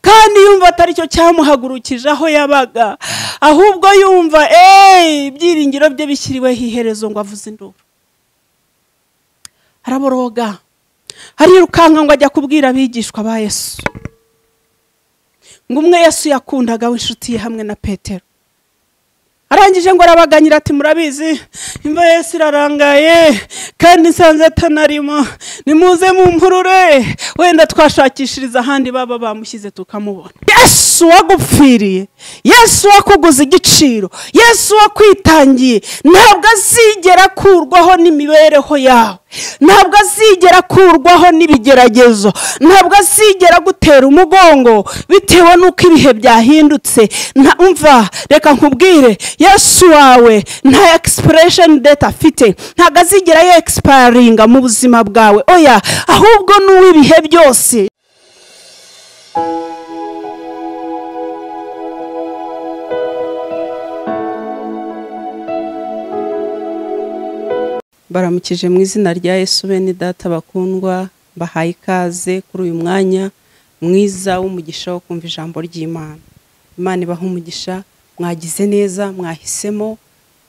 Kandi yumva atari cyo cyamuhagurukije aho yabaga, ahubwo yumva ibyiringiro bye bishyiriweho iherezo ngo avuze induru. Araboroga, arirukanka ngo ajya kubwira abigishwa ba Yesu. Ngo umwe Yesu yakundaga w'inshuti ye hamwe na Petero. Arangije ngo arabaganyira ati murabizi imva Yesu irarangaye kandi nsanze atanarimo, nimuze mumpurure, wenda twashakishiriza ahandi baba bamushyize tukamubona. Yesu wagupfiriye, Yesu wakuguze igiciro, Yesu wakwitangiye, ntabwo azigera akurwaho n'imibereho yawe, ntabwo azigera akurwaho n'ibigeragezo, ntabwo azigera gutera umugongo bitewe n'uko ibihe byahindutse. Umva reka nkubwire, Yesu wawe nta expiration date afite, ntabwo azigera ye expiringa mu buzima bwawe, oya, ahubwo n'uw'ibihe byose. Baramukije mu izina rya Yesu bene data bakundwa, bahaye ikaze kuri uyu mwanya mwiza w'umugisha wo kumva ijambo ry'Imana. Imana ibaha umugisha, mwagize neza, mwahisemo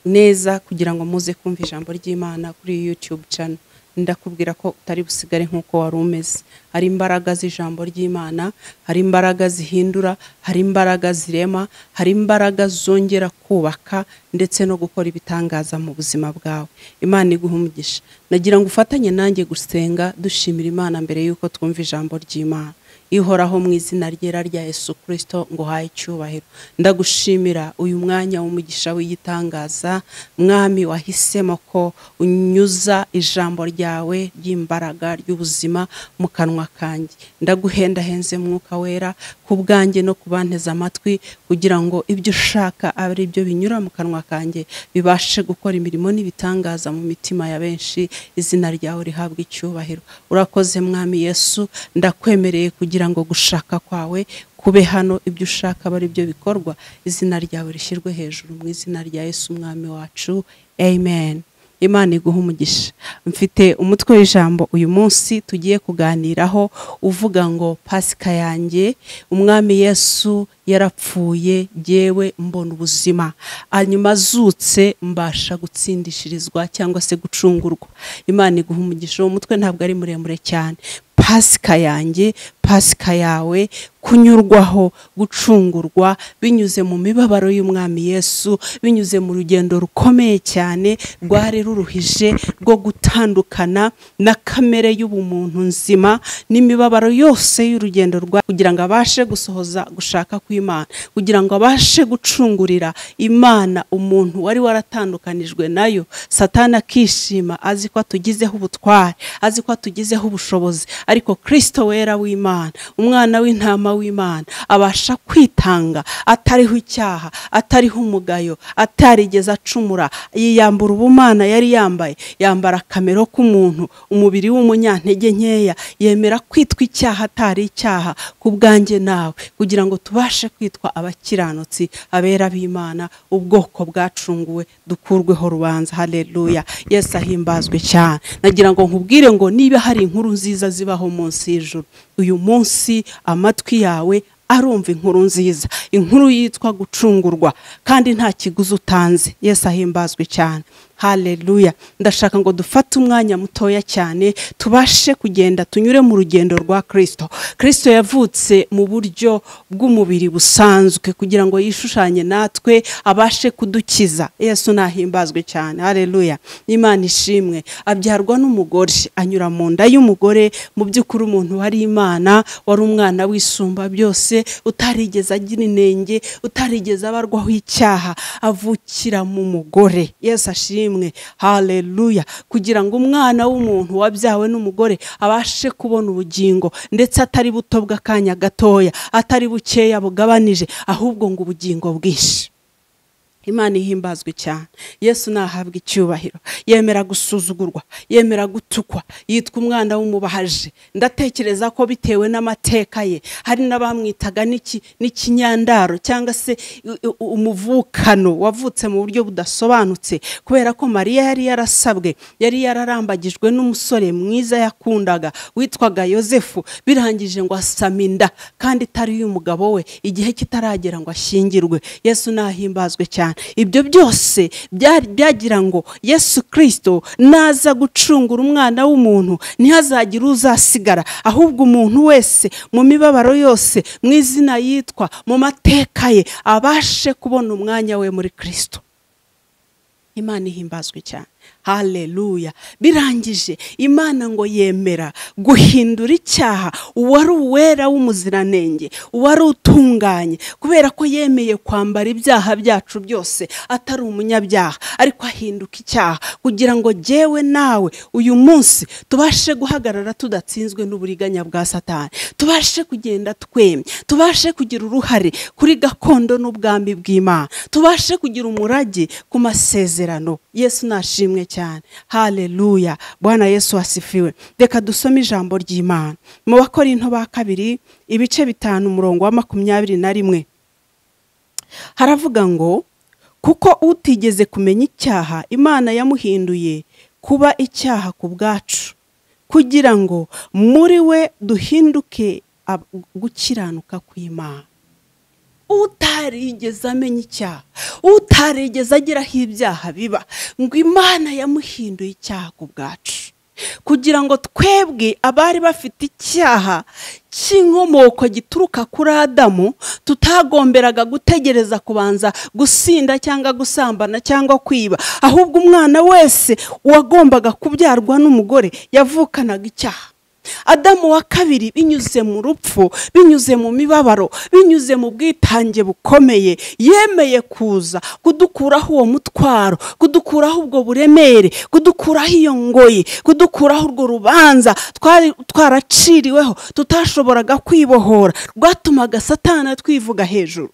neza kugira ngo muze kumva ijambo ry'Imana kuri YouTube channel. Ndakubwira ko utari busigare nkuko wari umeze. Hari imbaraga z'ijambo ry'Imana, hari imbaraga zihindura, hari imbaraga zirema, hari imbaraga zongera kubaka ndetse no gukora ibitangaza mu buzima bwawe. Imana iguha umugisha. Nagira ngo ufatanye nanjye gusenga dushimira Imana mbere yuko twumva ijambo ry'Imana. Ihoraho mu izina ryera rya Yesu Kristo ngo haye icyubahiro. Ndagushimira uyu mwanya w'umugisha w'igitangaza, mwami wahisemo ko unyuza ijambo ryawe ry'imbaraga ry'ubuzima mu kanwa kanjye. Ndaguhendahenze mwuka wera ku bwanjye no kubanteza amatwi, kugira ngo ibyo ushaka ari byo binyura mu kanwa kanjye bibashe gukora imirimo n'ibitangaza mu mitima ya benshi. Izina ryawe rihabwe icyubahiro. Urakoze mwami Yesu, ndakwemereye kugira ngo gushaka kwawe kube hano, ibyo ushaka bari byo bikorwa, izina ryawe rishyirwe hejuru mu izina rya Yesu umwami wacu, amen. Imana iguha umugisha. Mfite umutwe w'ijambo uyu munsi tugiye kuganiraho uvuga ngo Pasika yanjye, umwami Yesu yarapfuye jyewe mbona ubuzima, hanyuma azutse mbasha gutsindishirizwa cyangwa se gucungurwa. Imana iguha umugisha. Uwo mutwe ntabwo ari muremure cyane. Pasika yanjye, Pasika yawe, kunyurwaho, gucungurwa binyuze mu mibabaro y'umwami Yesu, binyuze mu rugendo rukomeye cyane rwari ruruhije rwo gutandukana na kamere y'ubumuntu nzima n'imibabaro yose y'urugendo rwa, kugira ngo abashe gusohoza gushaka kw'Imana, kugira ngo abashe gucungurira Imana umuntu wari waratandukanijwe nayo. Satani akishima azi ko atugizeho ubutware, azi ko atugizeho ubushobozi, ariko Kristo wera w'Imana, umwana w'intama w'Imana, abasha kwitanga atariho icyaha, atariho umugayo, atarigeze acumura, yiyambura ubumana yari yambaye, yambara akamero k'umuntu, umubiri w'umunyantege nkeya, yemera kwitwa icyaha atari icyaha ku bwanjye nawe, kugira ngo tubashe kwitwa abakiranutsi, abera b'Imana, ubwoko bwacunguwe, dukurweho rubanza. Haleluya, Yesu ahimbazwe cyane. Nagira ngo nkubwire ngo niba hari inkuru nziza zibaho munsi y'ijuru, uyu munsi amatwi yawe arumva inkuru nziza, inkuru yitwa gucungurwa, kandi nta kiguzi utanze. Yesu ahimbazwe cyane. Haleluya. Ndashaka ngo dufate umwanya mutoya cyane tubashe kugenda tunyure mu rugendo rwa Kristo. Kristo yavutse mu buryo bw'umubiri busanzwe kugira ngo yishushanye natwe abashe kudukiza. Yesu nahimbazwe cyane. Haleluya. Imana ishimwe. Abyarwa n'umugore, anyura mu nda y'umugore. Mu by'ukuri umuntu wari Imana, wari umwana w'isumba byose, utarigeze agira inenge, utarigeze abarwaho icyaha, avukira mu mugore. Yesu ashimwe. Haleluya. Kugira ngo umwana w'umuntu wabyawe n'umugore abashe kubona ubugingo, ndetse atari buto bw'akanya gatoya, atari bukeya bugabanije, ahubwo ngo ubugingo bwinshi. Imana ihimbazwe cyane. Yesu nahabwa icyubahiro. Yemera gusuzugurwa, yemera gutukwa, yitwa umwana w'umubahaje. Ndatekereza ko bitewe n'amateka ye hari n'abamwitaga n'ikinyandaro cyangwa se umuvukano wavutse mu buryo budasobanutse, kubera ko Mariya yari yarasabwe, yari yararambagijwe n'umusore mwiza yakundaga witwaga Yosefu, birangije ngo asama inda kandi itari y'umugabo we, igihe kitaragera ngo ashyingirwe. Yesu nahimbazwe cyane. Ibyo byose byagira ngo Yesu Kristo naza gucungura umwana w'umuntu ntihazagire uzasigara, ahubwo umuntu wese mu mibabaro yose, mu izina yitwa, mu mateka ye, abashe kubona umwanya we muri Kristo. Imana ihimbazwe cyane. Haleluya. Birangije Imana ngo yemera guhindura icyaha uwari uwera w'umuziranenge, uwari utunganye, kubera ko yemeye kwambara ibyaha byacu byose atari umunyabyaha, ariko ahinduka icyaha kugira ngo jyewe nawe uyu munsi tubashe guhagarara tudatsinzwe n'uburiganya bwa Satani, tubashe kugenda twemye, tubashe kugira uruhare kuri gakondo n'ubwami bw'Imana, tubashe kugira umurage ku masezerano. Yesu nashimwe cyane. Haleluya. Bwana Yesu asifiwe. Reka dusome ijambo ry'Imana mu Bakorinto ba kabiri ibice 5 umurongo wa 21. Haravuga ngo kuko utigeze kumenya icyaha Imana yamuhinduye kuba icyaha ku bwacu, kugira ngo muri we duhinduke gukiranuka kw'Imana. Utarigeze amenya icyaha, utarigeze ageraho ibyaha biba, ngo Imana yamuhinduye icyaha ku bwacu, kugira ngo twebwe abari bafite icyaha cy'inkomoko gituruka kuri Adamu, tutagomberaga gutegereza kubanza gusinda cyangwa gusambana cyangwa kwiba, ahubwo umwana wese wagombaga kubyarwa n'umugore yavukanaga icyaha. Adamu wa kabiri binyuze mu rupfu, binyuze mu mibabaro, binyuze mu bwitange bukomeye, yemeye kuza kudukuraho uwo mutwaro, kudukuraho ubwo buremere, kudukuraho iyo ngoyi, kudukuraho urwo rubanza twari twaraciriweho tutashoboraga kwibohora, rwatumaga Satani atwivuga hejuru.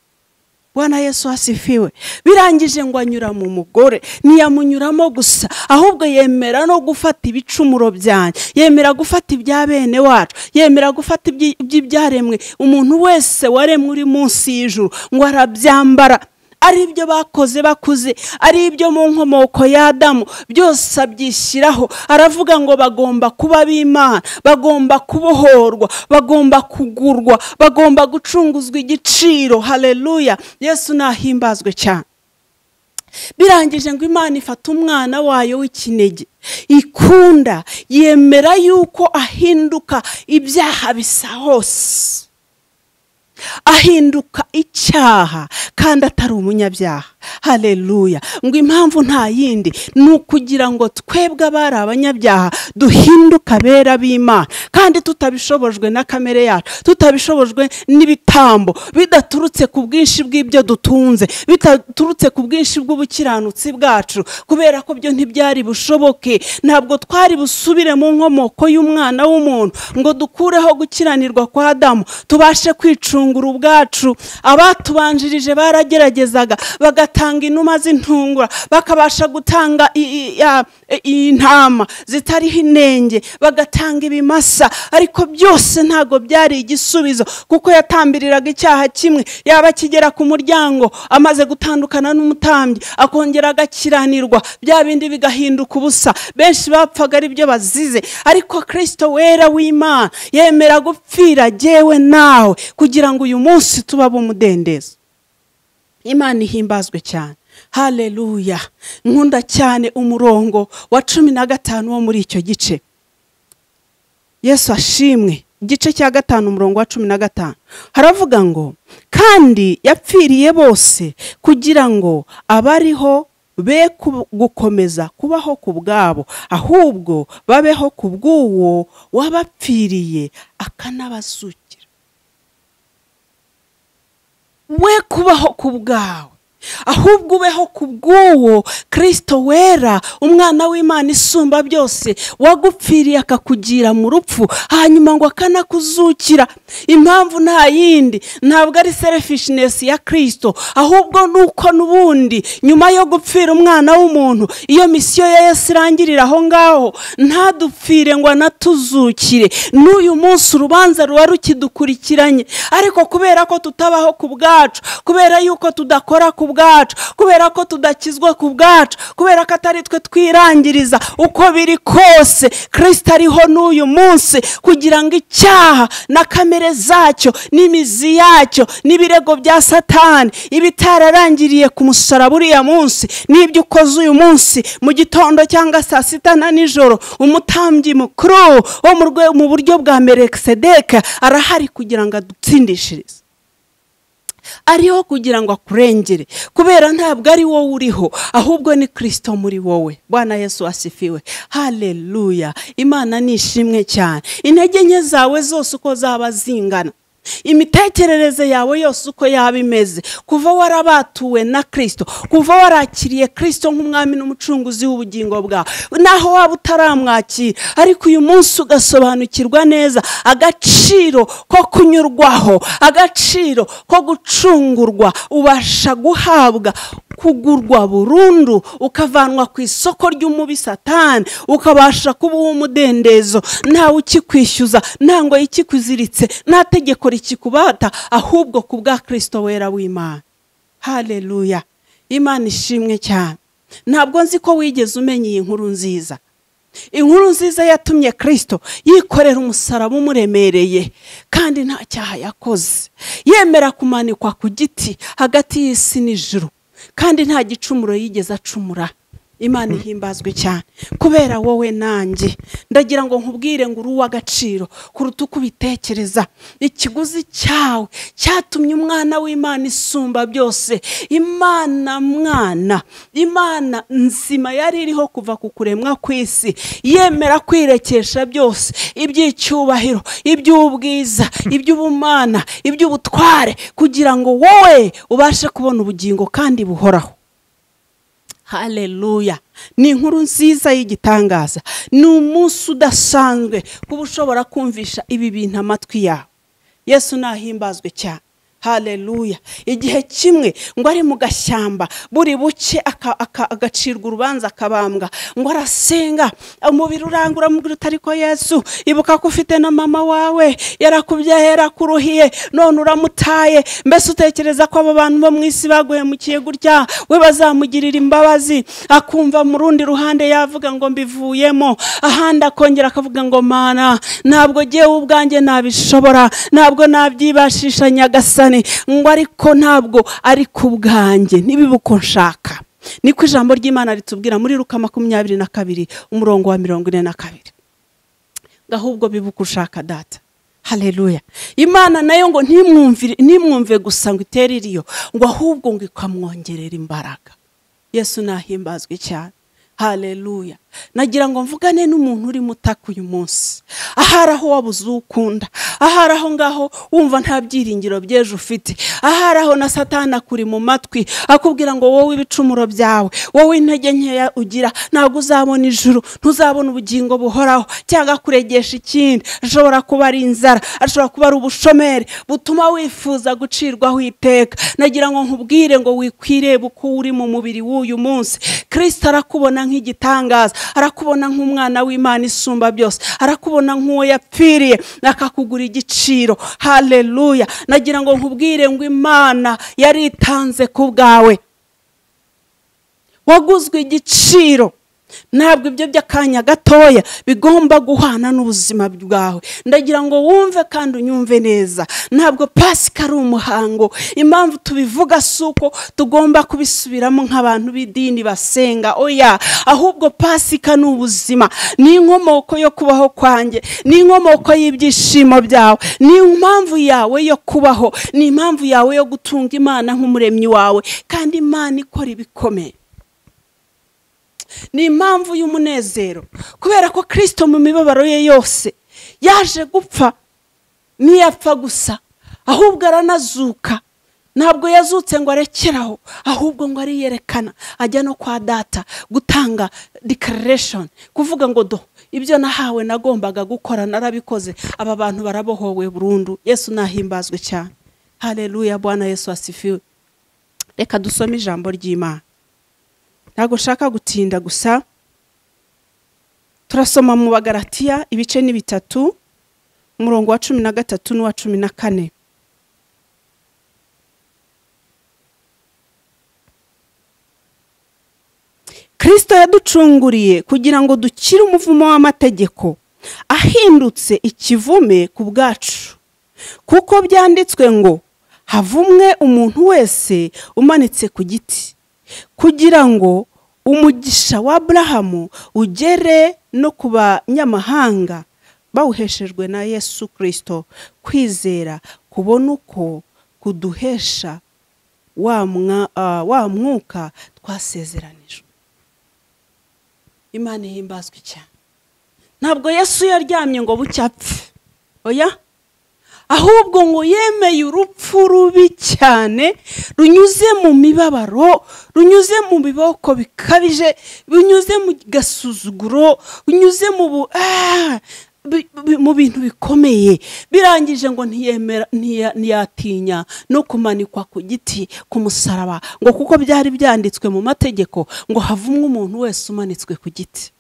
Bwana Yesu asifiwe. Birangije ngo anyura mu mugore, ntiyamunyuramo gusa, ahubwo yemera no gufata ibicumuro byanjye, yemera gufata ibya bene wacu, yemera gufata iby'ibyaremwe, umuntu wese waremwe uri munsi y'ijuru ngo arabyambara. Ari ibyo bakoze bakuze, ari ibyo mu nkomoko ya Adamu, byose abyishyiraho. Aravuga ngo bagomba kuba b'Imana, bagomba kubohorwa, bagomba kugurwa, bagomba gucunguzwa igiciro. Haleluya. Yesu nahimbazwe cyane. Birangije ngo Imana ifata umwana wayo w'ikinege ikunda, yemera yuko ahinduka ibyaha bisa hose, ahinduka icyaha kandi atari umunyabyaha. Haleluya. Ngo impamvu nta yindi ni ukugira ngo twebwe abari abanyabyaha duhinduka bera b'Imana, kandi tutabishobojwe na kamere yacu, tutabishobojwe n'ibitambo, bidaturutse ku bwinshi bw'ibyo dutunze, bidaturutse ku bwinshi bw'ubukiranutsi bwacu, kubera ko byo ntibyari bushoboke. Ntabwo twari busubire mu nkomoko y'umwana w'umuntu ngo dukureho gukiranirwa kwa Adamu, tubashe kwicungura ubwacu. Abatubanjirije barageragezaga bagatanga inuma z'intungura, bakabasha gutanga intama zitariho inenge, bagatanga ibimasa, ariko byose ntago byari igisubizo, kuko yatambiriraga icyaha kimwe, yaba kigera ku muryango amaze gutandukana n'umutambyi akongera agakiranirwa, bya bindi bigahinduka ubusa. Benshi bapfaga ari byo bazize, ariko Kristo wera w'Imana yemera gupfira jyewe nawe kugira ngo uyu munsi tuba umudendezo. Imana ihimbazwe cyane. Haleluya. Nkunda cyane umurongo wa 15 wo muri icyo gice. Yesu ashimwe. Igice cya 5 umurongo wa 15 haravuga ngo kandi yapfiriye bose kugira ngo abariho be gukomeza kubaho ku bwabo, ahubwo babeho ku bw'uwo wabapfiriye akanabazukira. We kubaho ku bwawe, ahubwo ubeho ku bw'uwo Kristo wera, umwana w'Imana isumba byose, wagupfiriye akakugira mu rupfu, hanyuma ngo akanakuzukira. Impamvu nta yindi, ntabwo ari selfishness ya Kristo, ahubwo nuko nubundi nyuma yo gupfira umwana w'umuntu, iyo misiyo ya Yesu irangirira aho ngaho, ntadupfire ngo anatuzukire. N'uyu munsi urubanza ruba rukidukurikiranye, ariko kubera ko tutabaho ku bwacu, kubera yuko tudakora ku bwacu, kubera ko tudakizwa ku bwacu, kubera ko atari twe twirangiriza, uko biri kose Kristo ariho n'uyu munsi kugira ngo icyaha na kamere zacyo n'imizi yacyo n'ibirego bya Satani, ibitararangiriye ku musaraba uriya munsi, n'ibyo ukoze uyu munsi mu gitondo cyangwa saa sita na nijoro, umutambyi mukuru wo mu buryo bwa Melkisedeki arahari kugira ngo adutsindishirize, ariho kugira ngo akurengere, kubera ntabwo ari wowe uriho, ahubwo ni Kristo muri wowe. Bwana Yesu asifiwe, haleluya. Imana ni ishimwe cyane. Intege nke zawe zose uko zaba zingana, imitekerereze yawe yose uko yaba imeze, kuva warabatuwe na Kristo, kuva warakiriye Kristo nk'umwami n'umucunguzi w'ubugingo bwawe, naho waba utaramwakira, ariko uyu munsi ugasobanukirwa neza agaciro ko kunyurwaho, agaciro ko gucungurwa, ubasha guhabwa kugurwa burundu, ukavanwa ku isoko ry'umubi Satani, ukabasha kuba uw'umudendezo, ntawe ukikwishyuza, nta ngo ikikuziritse, nta tegeko rikikubata, ahubwo ku bwa Kristo wera w'Imana. Haleluya, Imana ishimwe cyane. Ntabwo nzi ko wigeze umenya iyi nkuru nziza. Inkuru nziza yatumye Kristo yikorera umusaraba umuremereye, kandi nta cyaha yakoze, yemera kumanikwa ku giti hagati y'isi n'ijuru, kandi nta gicumuro yigeze acumura. Imana ihimbazwe cyane kubera wowe nanjye. Ndagira ngo nkubwire ngo uri uw'agaciro kuruta uko ubitekereza. Ikiguzi cyawe cyatumye umwana w'Imana isumba byose, Imana mwana, Imana nzima yari iriho kuva ku kuremwa kw'isi, yemera kwirekesha byose, iby'icyubahiro, iby'ubwiza, iby'ubumana, iby'ubutware, kugira ngo wowe ubashe kubona ubugingo kandi buhoraho. Haleluya. Ni inkuru nziza y'igitangaza. Ni umunsi udasanzwe kuba ushobora kumvisha ibi bintu amatwi yawe. Yesu nahimbazwe cyane. Haleluya. Igihe kimwe ngo ari mu gashyamba, buri buke agacirwa urubanza akabambwa, ngo arasenga, umubiri urangura amubwira uti ariko Yesu, ibuka ko ufite na mama wawe, yarakubyaye, yarakuruhiye, none uramutaye. Mbese utekereza ko abo bantu bo mu isi baguhemukiye gutya, we bazamugirira imbabazi? Akumva mu rundi ruhande yavuga ngo mbivuyemo, ahandi akongera akavuga ngo Mana, ntabwo jyewe ubwanjye nabishobora, ntabwo nabyibashisha Nyagasani, ngo ariko ntabwo ari ku bwanjye, ntibibe uko nshaka. Niko ijambo ry'Imana ritubwira muri Luka 22 umurongo wa 42, ahubwo bibe uko ushaka Data. Haleluya. Imana nayo ngo ntimwumve gusa ngo itere iriyo, ngo ahubwo ngo ikamwongerera imbaraga. Yesu nahimbazwe cyane. Haleluya. Nagira ngo mvugane n'umuntu uri mutaka uyu munsi, ahari aho wabuze ukunda, ahari aho ngaho wumva nta byiringiro by'ejo ufite, ahari aho na Satani akuri mu matwi akubwira ngo wowe ibicumuro byawe, wowe intege nkeya ugira, ntabwo uzabona ijuru, ntuzabona ubugingo buhoraho, cyangwa kuregesha ikindi. Ashobora kuba ari inzara, ashobora kuba ari ubushomeri butuma wifuza gucirwaho iteka. Nagira ngo nkubwire ngo wikwirebe uko uri mu mubiri w'uyu munsi. Kristo arakubona nk'igitangaza, arakubona nk'umwana w'Imana isumba byose, arakubona nk'uwo yapfiriye akakugura igiciro. Haleluya. Nagira ngo nkubwire ngo Imana yaritanze ku bwawe, waguzwe igiciro. Ntabwo ibyo by'akanya gatoya bigomba guhana n'ubuzima bwawe. Ndagira ngo wumve kandi unyumve neza, ntabwo Pasika ari umuhango. Impamvu tubivuga si uko tugomba kubisubiramo nk'abantu b'idini basenga, oya, ahubwo Pasika ni ubuzima, ni inkomoko yo kubaho kwanjye, ni inkomoko y'ibyishimo byawe, ni impamvu yawe yo kubaho, ni impamvu yawe yo gutunga Imana nk'umuremyi wawe, kandi Imana ikora ibikomeye. Ni impamvu y'umunezero, kubera ko Kristo mu mibabaro ye yose yaje gupfa, ntiyapfa gusa, ahubwo aranazuka. Ntabwo yazutse ngo arekeraho, ahubwo ngo ariyerekana ajya no kwa data gutanga declaration, kuvuga ngo do ibyo nahawe nagombaga gukora narabikoze, aba bantu barabohowe burundu. Yesu nahimbazwe cyane. Haleluya, Bwana Yesu asifiwe. Reka dusome ijambo ry'Imana, ntabwo nshaka gutinda, gusa turasoma mu Bagalatiya ibice ni 3 umurongo wa 13 n'uwa 14. Kristo yaducunguriye kugira ngo dukire umuvumo w'amategeko, ahindutse ikivume ku bwacu, kuko byanditswe ngo havumwe umuntu wese umanitse ku giti, kugira ngo umugisha wa Abrahamu ugere no ku banyamahanga bawuheshejwe na Yesu Kristo. Kwizera kubona uko kuduhesha wa mwuka twasezeranijwe. Imana ihimbazwe cyane. Ntabwo Yesu yaryamye ngo bucyapfe, oya, ahubwo ngo yemeye urupfu rubi cyane, runyuze mu mibabaro, runyuze mu biboko bikabije, runyuze mu gasuzuguro, runyuze mu bintu bikomeye. Birangije ngo ntiyemera, ntiyatinya no kumanikwa ku giti ku musaraba, ngo kuko byari byanditswe mu mategeko ngo havumwe umuntu wese umanitswe ku giti.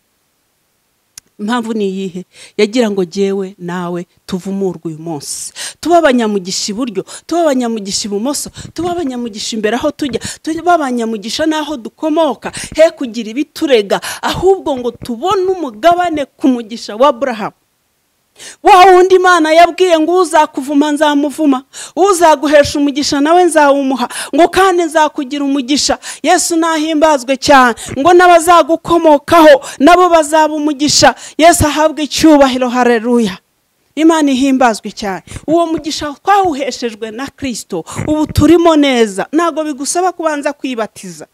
Impamvu ni iyihe? Yagira ngo jyewe nawe tuvumurwe uyu munsi, tuba abanyamugisha iburyo, tuba abanyamugisha ibumoso, tuba abanyamugisha imbere aho tujya, tuba abanyamugisha n'aho dukomoka, he kugira ibiturega, ahubwo ngo tubone umugabane ku mugisha wa Abrahamu. Wa wundi Imana yabwiye ngo uzakuvuma nzamuvuma, uzaguhesha umugisha nawe nzawumuha, ngo kandi nzakugira umugisha. Yesu nahimbazwe cyane, ngo n'abazagukomokaho nabo bazaba umugisha. Yesu ahabwe icyubahiro. Haleluya, Imana ihimbazwe cyane. Uwo mugisha twawuheshejwe na Kristo, ubu turimo neza. Ntabwo bigusaba kubanza kwibatiza,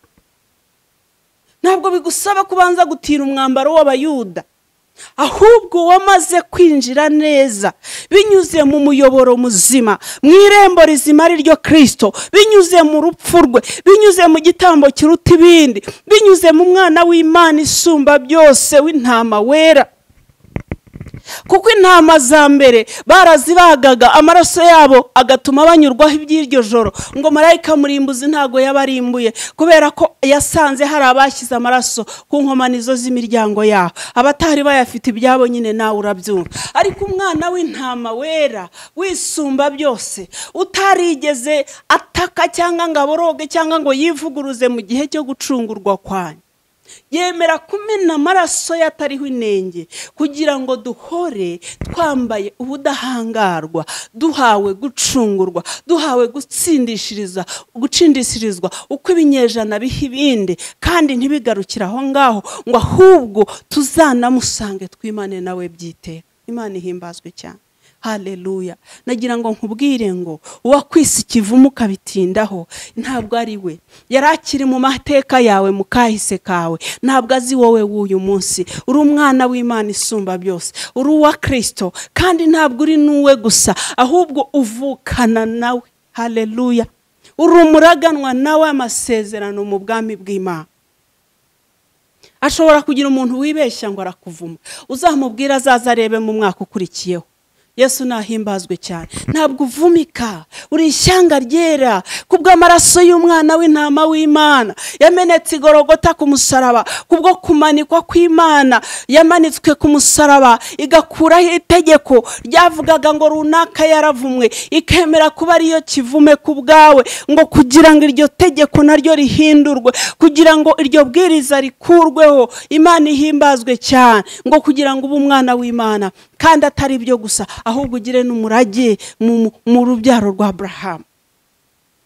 ntabwo bigusaba kubanza gutira umwambaro w'Abayuda, ahubwo wamaze kwinjira neza binyuze mu muyoboro muzima, mu irembo rizima ari ryo Kristo, binyuze mu rupfu rwe, binyuze mu gitambo kiruta ibindi, binyuze mu mwana w'Imana isumba byose w'intama wera. Kuko intama za mbere barazibagaga, amaraso yabo agatuma banyurwaho iby'iryo joro, ngo marayika murimbuzi ntago yabarimbuye, kubera ko yasanze hari abashyize amaraso ku nkomanizo z'imiryango yabo, abatari bayafite ibyabo nyine, nawe urabyumva. Ariko umwana w'intama wera wisumba byose, utarigeze ataka cyangwa ngo aboroge cyangwa ngo yivuguruze mu gihe cyo gucungurwa kwanyu, yemera kumena amaraso yatariho inenge, kugira ngo duhore twambaye ubudahangarwa, duhawe gucungurwa, duhawe gutsindishirizwa uko ibinyejana biha ibindi, kandi ntibigarukire aho ngaho, ngo ahubwo tuzanamusange twimane nawe byiteka. Imana ihimbazwe cyane. Haleluya. Nagira ngo nkubwire ngo uwakwisa ikivumu ukabitindaho ntabwo ari we. Yari akiri mu mateka yawe, mu kahise kawe, ntabwo azi wowe w'uyu munsi. Uri umwana w'Imana isumba byose, uri uwa Kristo, kandi ntabwo uri n'uwe gusa, ahubwo uvukana nawe. Haleluya. Uri umuraganwa nawe amasezerano mu bwami bw'Imana. Ashobora kugira umuntu wibeshya ngo arakuvuma, uzamubwira azaza arebe mu mwaka ukurikiyeho. Yesu nahimbazwe cyane. Ntabwo uvumika, uri ishyanga ryera kubw'amaraso y'umwana w'intama w'Imana yamenetse igorogota ku musaraba, kubwo kumanikwa kw'Imana yamanitswe ku musaraba, igakuraho itegeko ryavugaga ngo runaka yaravumwe, ikemera kuba ariyo kivume ku bwawe, ngo kugira ngo iryo tegeko naryo rihindurwe, kugira ngo iryo bwiriza rikurweho. Imana ihimbazwe cyane, ngo kugira ngo ube umwana w'Imana, kandi atari ibyo gusa, ahubwo ugire n'umurage mu rubyaro rwa Abrahamu.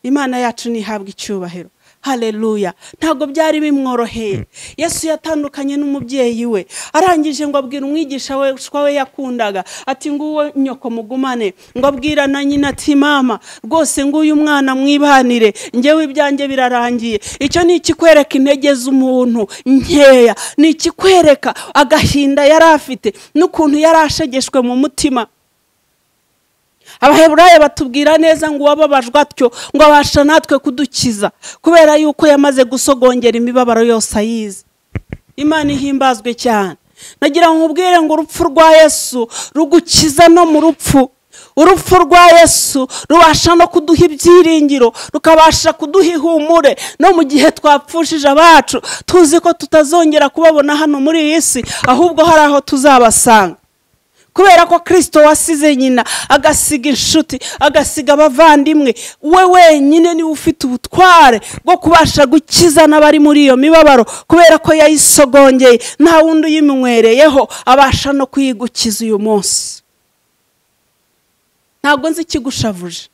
Imana yacu nihabwe icyubahiro. Haleluya. Ntabwo byari bimworoheye. Yesu yatandukanye n'umubyeyi we, arangije ngo abwira umwigisha we yakundaga ati nguwo nyoko mugumane, ngo abwira na nyina ati mama rwose nguyu mwana mwibanire, njyewe ibyanjye birarangiye. Icyo ni ikikwereka intege z'umuntu nkeya, ni ikikwereka agahinda yari afite n'ukuntu yari ashegeshwe mu mutima. Abaheburayo batubwira neza ngo uwababajwe atyo ngo abasha natwe kudukiza, kubera yuko yamaze gusogongera imibabaro yose ayizi. Imana ihimbazwe cyane. Nagira ngo nkubwire ngo urupfu rwa Yesu rugukiza no mu rupfu. Urupfu rwa Yesu rubasha no kuduha ibyiringiro, rukabasha kuduha ihumure no mu gihe twapfushije abacu, tuzi ko tutazongera kubabona hano muri iyi si, ahubwo hari aho tuzabasanga. Kubera ko Kristo wasize nyina, agasiga inshuti, agasiga abavandimwe, we wenyine niwe ufite ubutware bwo kubasha gukiza n'abari muri iyo mibabaro, kubera ko yayisogongeye, nta wundi uyimunywereyeho, abasha no kuyigukiza uyu munsi. Ntabwo nzi ikigushavuje,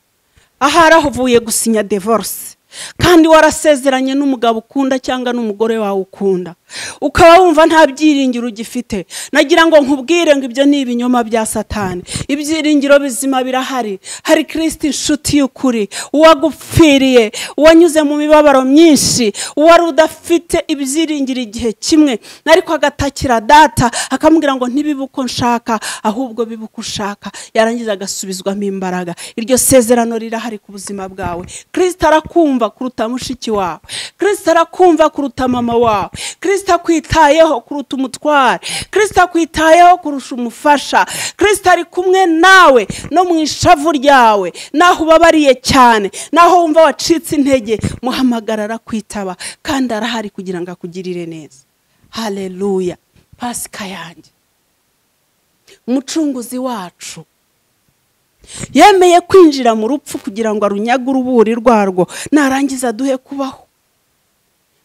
ahari aho uvuye gusinya divorce, kandi warasezeranye n'umugabo ukunda cyangwa n'umugore wawe ukunda, ukaba wumva nta byiringiro ugifite. Nagira ngo nkubwire ngo ibyo ni ibinyoma bya Satani. Ibyiringiro bizima birahari. Hari Kristo inshuti y'ukuri, uwagupfiriye, uwanyuze mu mibabaro myinshi, uwari udafite ibyiringiro igihe kimwe, ariko agatakira data akamubwira ngo ntibibe uko nshaka, ahubwo bibe uko ushaka, yarangiza agasubizwamo imbaraga. Iryo sezerano rirahari ku buzima bwawe. Kristo arakumva kuruta mushiki wawe, Kristo arakumva kuruta mama wawe, Kristo akwitayeho kuruta umutware, Kristo akwitayeho kurusha umufasha, Kristo ari kumwe nawe no mu ishavu ryawe, naho ubabariye cyane, naho wumva wacitse intege, muhamagara arakwitaba, kandi arahari kugira ngo akugirire neza. Haleluya. Pasika yanjye, umucunguzi wacu yemeye kwinjira mu rupfu kugira ngo arunyage uruburi rwarwo, narangiza aduhe kubaho.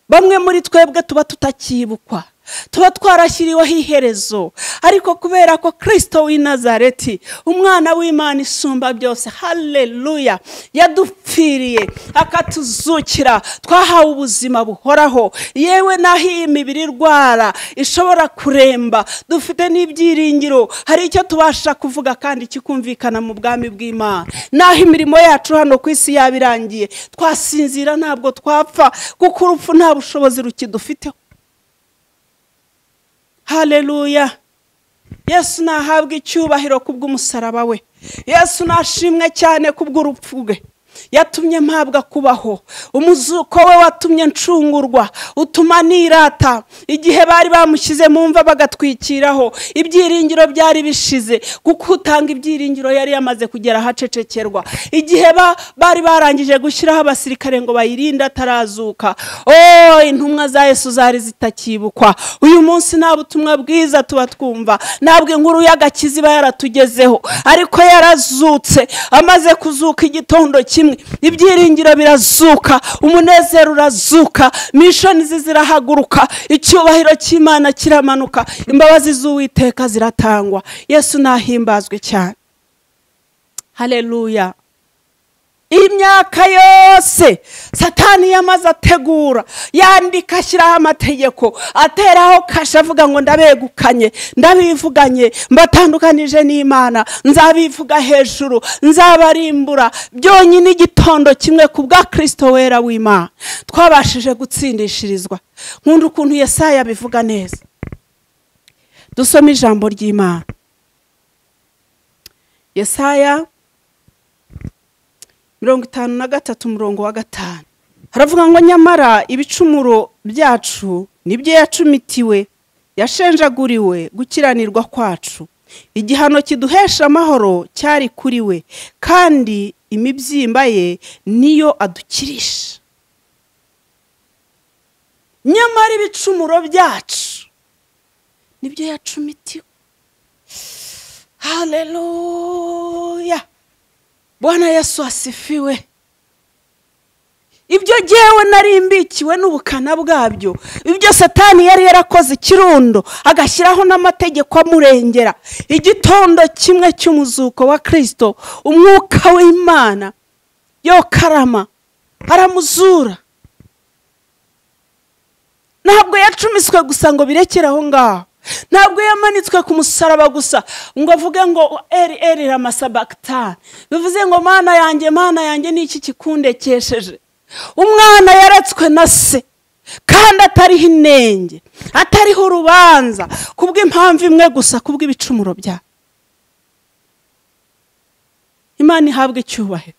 Bamwe muri twebwe tuba tutakibukwa, tuba twarashyiriweho iherezo, ariko kubera ko Kristo w'i Nazareti, umwana w'Imana isumba byose, haleluya, yadupfiriye akatuzukira, twahawe ubuzima buhoraho. Yewe naho iyi mibiri irwara ishobora kuremba, dufite n'ibyiringiro, hari icyo tubasha kuvuga kandi kikumvikana mu bwami bw'Imana. Naho imirimo yacu hano ku isi yabirangiye, twasinzira ntabwo twapfa, kuko urupfu nta bushobozi rukidufiteho. Haleluya. Yesu nahabwa icyubahiro kubw'umusaraba we. Yesu nashimwe cyane kubw'urupfu rwe. Yatumye mpabwa kubaho. Umuzuko we watumye ncungurwa, utuma nirata. Igihe bari bamushyize mu mva bagatwikiraho, ibyiringiro byari bishize, kuko utanga ibyiringiro yari yamaze kugera ahacecekerwa. Igihe bari barangije gushyiraho abasirikare ngo bayirinde atarazuka, oh, intumwa za Yesu zari zitakibukwa. Uyu munsi nta butumwa bwiza tuba twumva, ntabwo inkuru y'agakiza iba yaratugezeho, ariko yarazutse. Amaze kuzuka igitondo kimwe, ibyiringiro birazuka, umunezero urazuka, mishoni zirahaguruka, icyubahiro cy'Imana kiramanuka, imbabazi z'Uwiteka ziratangwa. Yesu nahimbazwe cyane. Haleluya. Imyaka yose Satani yamaze ategura, yandika, ashyiraho amategeko, ateraho kasha, avuga ngo ndabegukanye, ndabivuganye, mbatandukanije n'Imana, nzabivuga hejuru, nzabarimbura. Byonyine igitondo kimwe ku bwa Kristo wera w'Imana twabashije gutsindishirizwa. Nkunda ukuntu Yesaya abivuga neza. Dusome ijambo ry'Imana. Yesaya 53 umurongo wa 5 haravuga ngo nyamara ibicumuro byacu nibyo yacumitiwe, yashenjaguriwe gukiranirwa kwacu, igihano kiduhesha amahoro cyari kuri we, kandi imibyimba ye niyo adukirisha. Nyamara ibicumuro byacu nibyo yacumitiwe. Haleluya. Bwana Yesu asifiwe. Ibyo jyewe nari mbikiwe n'ubukana bwabyo, ibyo Satani yari yarakoze ikirundo, agashyiraho n'amategeko amurengera, igitondo kimwe cy'umuzuko wa Kristo, umwuka w'Imana yo karama aramuzura. Ntabwo yacumiswe gusa ngo birekere aho ngaho, ntabwo yamanitswe ku musaraba gusa ngo avuge ngo eri eri ramasabakta, bivuze ngo Mana yanjye, Mana yanjye, ni iki kikundekesheje? Umwana yaretswe na se, kandi atariho inenge, atariho urubanza, kubw'impamvu imwe gusa, kubw'ibicumuro bya. Imana Imana ihabwe icyubahiro.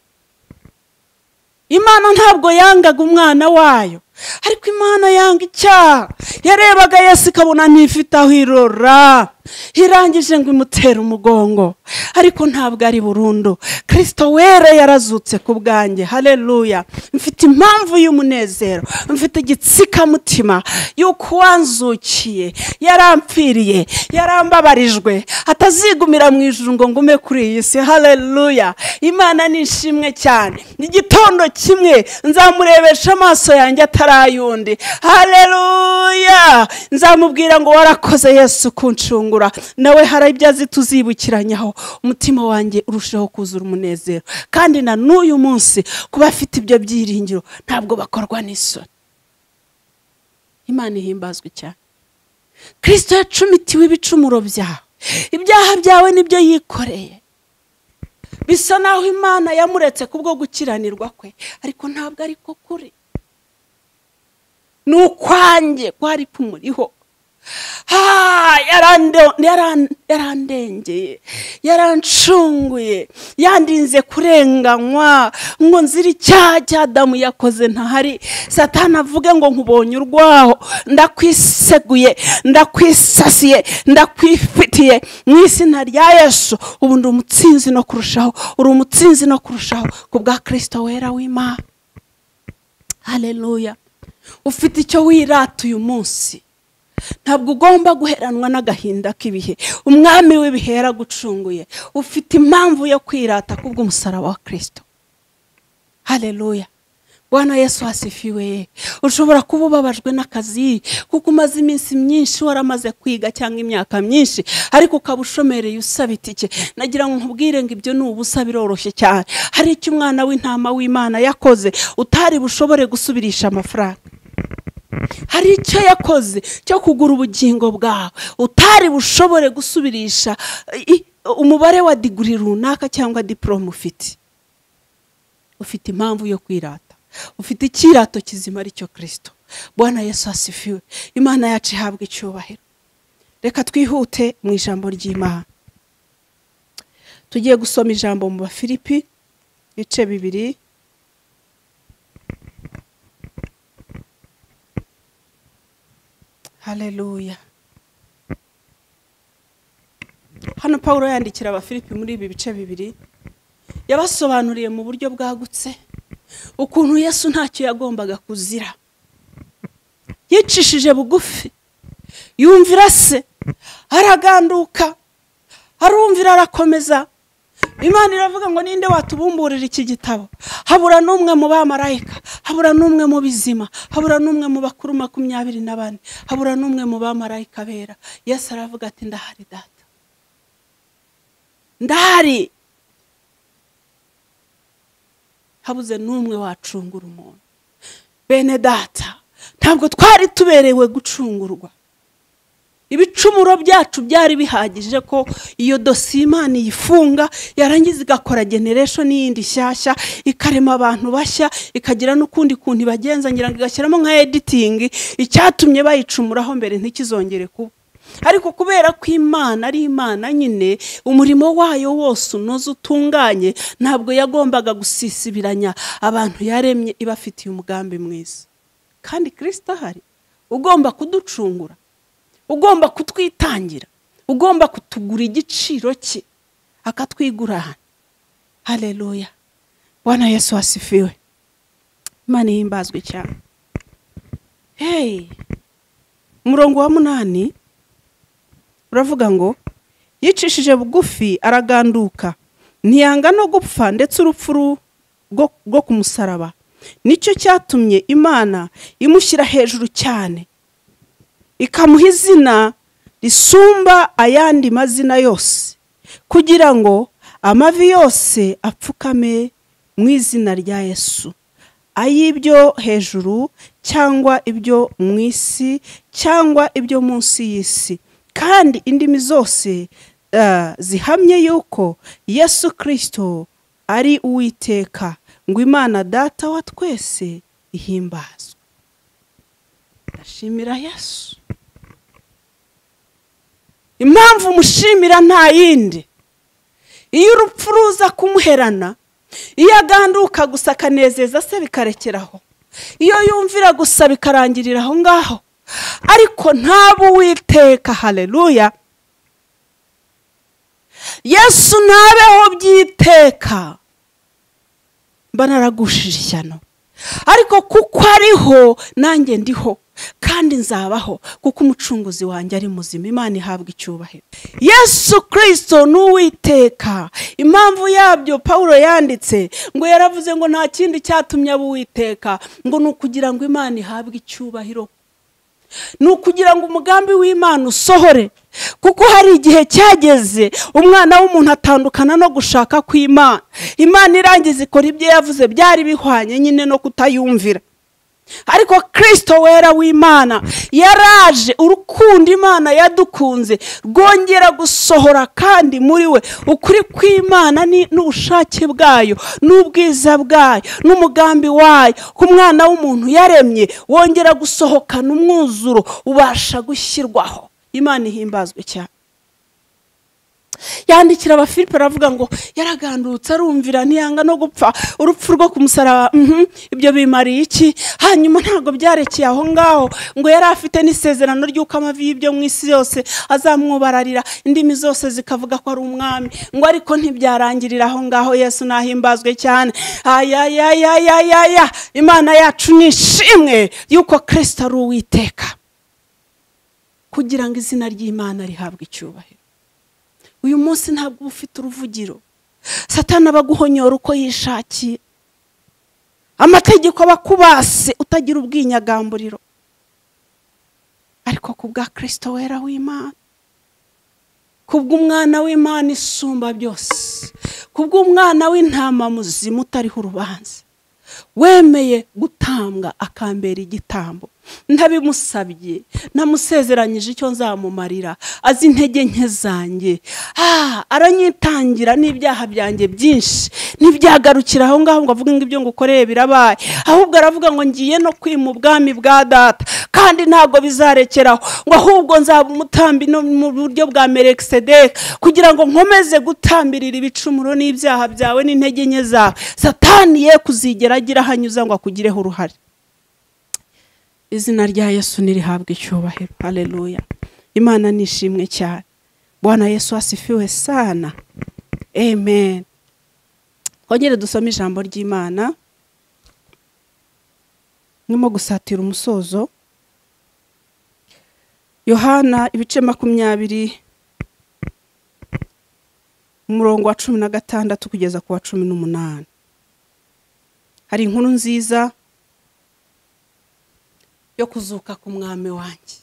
Imana ntabwo yangaga umwana wayo, ariko Imana yanga icyaha. Yarebaga Yesu ikabona ntifite aho irora, irangije ngo imutere umugongo, ariko ntabwo ari burundu. Kristo wera yarazutse ku bwanjye. Haleluya. Mfite impamvu y'umunezero, mfite igitsikamutima yuko wanzukiye, yarampfiriye, yarambabarijwe, atazigumira mu ijuru ngo ngume kuri iyi si. Haleluya. Imana ni ishimwe cyane. Igitondo kimwe nzamurebesha amaso yanjye atarayundi. Haleluya. Nzamubwira ngo warakoze Yesu kuncungura. Nawe hari ibyo azi tuzibukiranyaho, umutima wanjye urushaho kuzura umunezero. Kandi na n'uyu munsi kuba afite ibyo byiringiro ntabwo bakorwa n'isoni. Imana ihimbazwe cyane. Kristo yacumitiwe ibicumuro byawe, ibyaha byawe nibyo yikoreye. Bisa naho Imana yamuretse kubwo gukiranirwa kwe, ariko ntabwo ariko kuri. Nukwanjye kwari kumuriho. Yarandengeye, yarancunguye, yandinze kurenganywa ngo nzira icyaha cya Adamu yakoze ntahari. Satani avuge ngo nkubonye urwaho, ndakwiseguye, ndakwisasiye, ndakwifitiye mu izina rya Yesu. Ubu ndi umutsinzi no kurushaho, uri umutsinzi no kurushaho ku bwa Kristo wera w'Imana. Haleluya. Ufite icyo wirata uyu munsi. Ntabwo ugomba guheranwa n'agahinda k'ibihe. Umwami w'ibihe yaragucunguye. Ufite impamvu yo kwirata kubw'umusaraba wa Kristo. Haleluya. Bwana Yesu asifiwe. Ushobora kuba ubabajwe n'akazi kuko umaze iminsi myinshi waramaze kwiga cyangwa imyaka myinshi, ariko ukaba ushomereye usaba itike. Nagira ngo nkubwire ngo ibyo ni ubusa, biroroshye cyane. Hari icyo umwana w'intama w'Imana yakoze utari bushobore gusubirisha amafaranga. Hari icyo yakoze cyo kugura ubugingo bwawe utari bushobore gusubirisha umubare wa diguri runaka cyangwa diplome ufite. Ufite impamvu yo kwirata, ufite ikirato kizima ari cyo Kristo. Bwana Yesu asifiwe. Imana yacu ihabwe icyubahiro. Reka twihute mu ijambo ry'Imana. Tugiye gusoma ijambo mu Bafilipi ibice 2. Haleluya. Hano Paulo yandikira Abafilipi muri ibi bice 2, yabasobanuriye mu buryo bwagutse ukuntu Yesu ntacyo yagombaga kuzira. Yicishije bugufi, yumvira se, araganduka, arumvira, arakomeza. Imana iravuga ngo ninde watubumburira iki gitabo? Habura n'umwe mu bamarayika, habura n'umwe mu bizima, habura n'umwe mu bakuru 24, habura n'umwe mu bamarayika bera. Yesu aravuga ati ndahari data, ndahari. Habuze n'umwe wacungura umuntu. Bene data, ntabwo twari tuberewe gucungurwa. Ibicumuro byacu byari bihagije ko iyo dosiye Imana iyifunga, yarangiza igakora generation yindi shyashya, ikarema abantu bashya, ikagira n'ukundi kuntu ibagenza, ngira ngo igashyiramo nka editing, icyatumye bayicumuraho mbere ntikizongere kuba. Ariko kubera ko Imana ari Imana nyine, umurimo wayo wose unoze utunganye, ntabwo yagombaga gusisibiranya abantu yaremye ibafitiye umugambi mwiza. Kandi Kristo ahari, ugomba kuducungura, ugomba kutwitangira, ugomba kutugura igiciro cye, akatwigurana. Haleluya. Bwana Yesu asifiwe. Imana ihimbazwe cyane. Hey, umurongo wa 8 uravuga ngo yicishije bugufi araganduka, ntiyanga no gupfa ndetse urupfu rwo ku musaraba. Nicyo cyatumye Imana imushyira hejuru cyane, ikamuha izina risumba ayandi mazina yose, kugira ngo amavi yose apfukame mu izina rya Yesu, ay'ibyo hejuru cyangwa ibyo mu isi cyangwa ibyo munsi y'isi, kandi indimi zose zihamye yuko Yesu Kristo ari Uwiteka, ngo Imana Data wa twese ihimbazwe. Ndashimira Yesu. Impamvu mushimira nta yindi, Iyo urupfu ruza kumuherana, iyo aganduka gusa akanezeza se bikarekeraho, iyo yumvira gusa bikarangirira aho ngaho, ariko ntaba Uwiteka. Haleluya. Yesu ntabeho byiteka, mba naragushije ishyano, ariko kuko ariho nanjye ndiho kandi nzabaho, kuko umucunguzi wanjye ari muzima. Imana ihabwa icyubahiro. Yesu Kristo ni Uwiteka. Impamvu yabyo Paulo yanditse ngo yaravuze ngo nta kindi cyatumye aba Uwiteka, ngo ni ukugira ngo Imana ihabwe icyubahiro, ni ukugira ngo umugambi w'Imana usohore. Kuko hari igihe cyageze umwana w'umuntu atandukana no gushaka kw'Imana. Imana irangiza ikora ibyo yavuze byari bihwanye nyine no kutayumvira. Ariko Kristo wera w'Imana yaraje, urukundo Imana yadukunze rwongera gusohora, kandi muri we ukuri kw'Imana n'ubushake bwayo n'ubwiza bwayo n'umugambi wayo ku mwana w'umuntu yaremye wongera gusohokana umwuzuro ubasha gushyirwaho. Imana ihimbazwe cyane. Yandikira Abafilipi aravuga ngo yaragandutse arumvira ntiyanga no gupfa urupfu rwo ku musaraba. Ibyo bimariye iki? Hanyuma ntabwo byarekeye aho ngaho, ngo yari afite n'isezerano ry'uko amavi y'ibyo mu isi yose azamwubararira, indimi zose zikavuga ko ari umwami. Ngo ariko ntibyarangirira aho ngaho. Yesu nahimbazwe cyane. Ayayayayaya, Imana yacu nishimwe yuko Kristo ari Uwiteka, kugira ngo izina ry'Imana rihabwe icyubahiro. Uyu munsi ntabwo ufite uruvugiro. Satani abaguhonyora uko yishakiye, amategeko abakubase utagira ubwinyagamburiro. Ariko kubwa Kristo wera w'Imana, kubw'umwana w'Imana isumba byose, kubw'umwana w'intama muzima utariho urubanza, wemeye gutambwa akambera igitambo, ntabimusabye, namusezeranyije icyo nzamumarira, azi intege nke zanjye, aranyitangira n'ibyaha byanjye byinshi. Ntibyagarukira aho ngaho ngo avuge ngo ibyo ngukoreye birabaye, ahubwo aravuga ngo ngiye no kwima ubwami bwa data, kandi ntabwo bizarekeraho, ngo ahubwo nzaba umutambi no mu buryo bwa Melkisedeki, kugira ngo nkomeze gutambirira ibicumuro n'ibyaha byawe n'intege nke zawe. Satani ye kuzigera agira ahanyuza ngo akugireho uruhare. Izina rya Yesu nirihabwe icyubahiro. Haleluya. Imana nishimwe cyane. Bwana Yesu asifiwe sana. Amen. Twongere dusome ijambo ry'Imana nyuma gusatira umusozo. Yohana ibice 20 umurongo wa 16 kugeza ku wa 18. Hari inkuru nziza yo kuzuka ku mwami wanjye.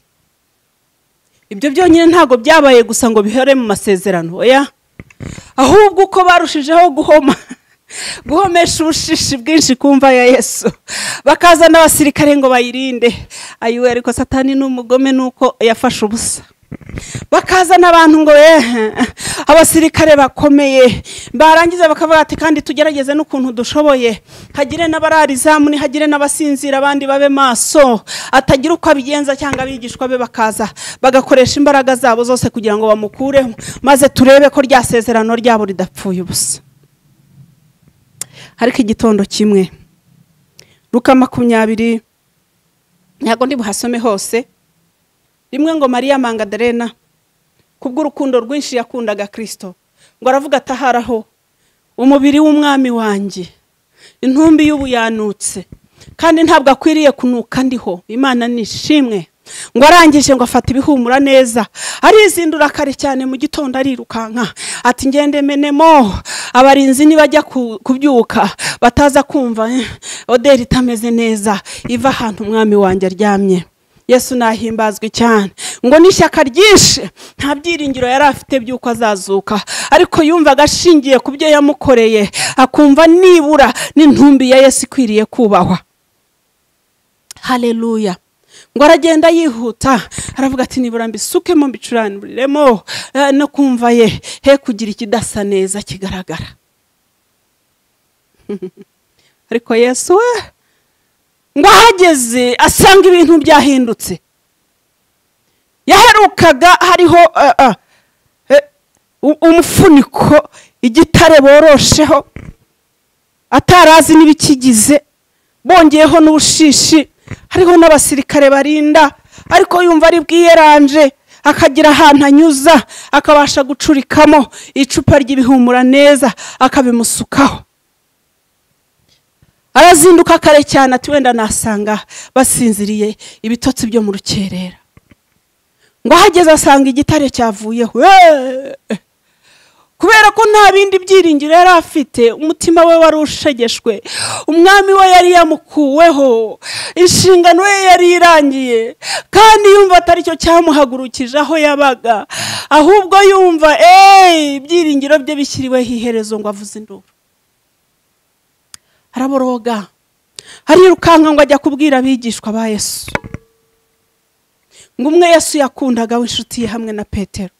Ibyo byonyine ntago byabaye gusa ngo bihere mu masezerano, oya, ahubwo uko barushijeho guhomesha ubushishi bwinshi kumva ya Yesu, bakazana abasirikare ngo bayirinde. Ayiwe, ariko Satani n'umugome nuko yafashe ubusa. Bakazana abantu ngo abasirikare bakomeye, barangiza bakavuga ati kandi tugerageze n'ukuntu dushoboye, hagire n'abararizamu, hagire n'abasinzira, abandi babe maso, atagira uko abigenza cyangwa abigishwa be bakaza bagakoresha imbaraga zabo zose kugira ngo bamukureho, maze turebe ko rya sezerano ryabo ridapfuye ubusa. Ariko igitondo kimwe, Luka 20, ntabwo ndi buhasome hose, rimwe ngo Mariya Magdalena kubw'urukundo rwinshi yakundaga Kristo, ngo aravuga ataharaho umubiri w'umwami wanjye, intumbi y'ubuyanutse, kandi ntabwo akwiriye kunuka ndiho. Imana nishimwe. Ngo arangije ngo afata ibihumura neza, arizindura kare cyane mu gitondo arirukanka, ati ngende menemo abarinzi nibajya kubyuka bataza kumva oderi itameze neza iva ahantu umwami wanjye aryamye. Yesu nahimbazwe cyane. Ngo n'ishyaka ryinshi, nta byiringiro yari afite by'uko azazuka, ariko yumvaga ashingiye ku byo yamukoreye, akumva nibura n'intumbi ya Yesu ikwiriye kubahwa. Haleluya. Ngo aragenda yihuta, aravuga ati nibura mbisukemo mbicuraniremo no kumva ye he kugira ikidasa neza kigaragara. Ariko Yesu we ngo ahageze asanga ibintu byahindutse. Yaherukaga hariho umufuniko Igitare borosheho atarazi n'ibikigize, bongeyeho n'ubushishi, hariho n'abasirikare barinda, ariko yumva ari bwiyeranje akagira ahantu anyuza akabasha gucurikamo icupa ry'ibihumura neza akabimusukaho. Arazinduka kare cyane ati wenda nasanga basinziriye ibitotsi byo mu rukerera. Ngo ahageze asanga igitare cyavuyeho. Kubera ko nta bindi byiringiro yari afite, umutima we wari ushegeshwe, umwami we yari yamukuweho, inshingano ye yari irangiye, kandi yumva atari cyo cyamuhagurukije aho yabaga, ahubwo yumva ibyiringiro bye bishyiriweho iherezo ngo avuze induru. Araboroga, arirukanka ngo ajya kubwira abigishwa ba Yesu. Ngo umwe Yesu yakundaga w'inshuti ye hamwe na Petero.